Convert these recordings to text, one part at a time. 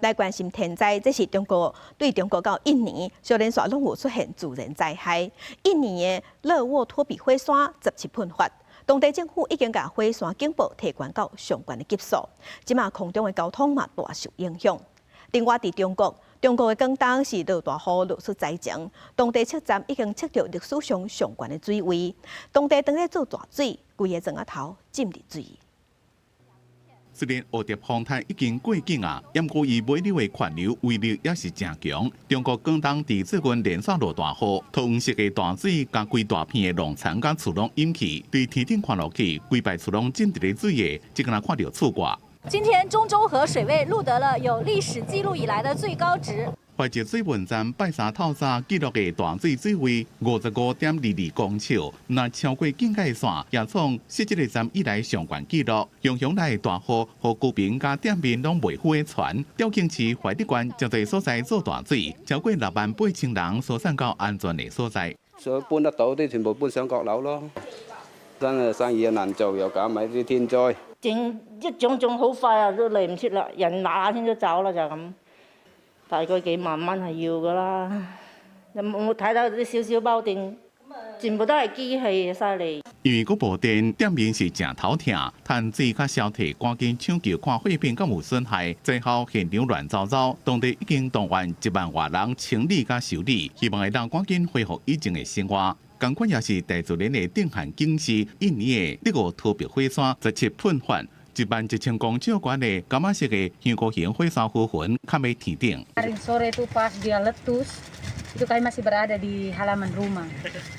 來關心天災，這是中國對中國到印尼，小連續攏有出現自然災害。印尼的勒沃托比火山17噴發，當地政府已經共火山警報提懸到上懸的級數，這馬空中的交通嘛大受影響。另外，佇中國，中國的廣東是落大雨，落出災情，當地測站已經測著歷史上上懸的水位，當地當咧做大水，規个莊仔頭浸佇水。雖然蝴蝶風台已經過境啊，毋過伊尾流的環流威力也是誠強。中國廣東佇最近連續落大雨，桃黃色的大水共規大片的農田佮厝攏淹去，對天頂看落去，規排厝攏浸佇咧水下，只敢若看著厝蓋。今天中州河水位錄得了有歷史記錄以來的最高值。懷石水文站拜三透早記錄的大水水位55.22公尺，若超過警戒線，也創設這个站以來上懸紀錄。雄雄來的大雨，予居民佮店面攏袂赴的船。肇慶市懷德縣誠濟所在做大水，超過6萬8千人疏散到安全的所在。所以搬得到啲全部搬上閣樓咯。真係生意又難做，又搞埋啲天災。整一種種好快啊，都嚟唔切啦，人嗱嗱聲都走啦，就咁。大概幾萬蚊係要㗎啦，有冇睇到啲少少包電，全部都係機器，犀利。因為閣無電，店面是誠頭疼，趁水較消退，趕緊搶救看貨品敢有損害。災後現場亂糟糟，當地已經動員1萬外人清理佮修理，希望會當趕緊恢復以前的生活。仝款也是大自然的震撼警示，印尼的勒沃托比火山17噴發。1萬1千公尺懸的柑仔色的香菇形火山灰雲，崁欲天頂。 Sore itu pas dia letus, itu kami masih berada di halaman rumah.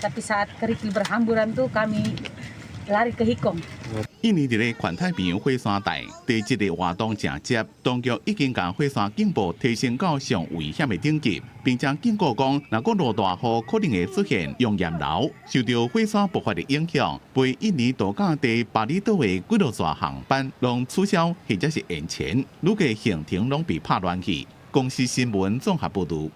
Tapi saat kerikil berhamburan tuh kami lari ke hikong. 印尼佇咧環太平洋火山帶，地質的活動誠濟，當局已經共火山警報提升到上危險的等級，並且警告講，若閣落大雨，可能會出現熔岩流。受著火山爆發的影響，飛印尼度假地巴厘島的幾落座航班攏取消或者是延前，旅客行程攏被拍亂去。公視新聞綜合報導。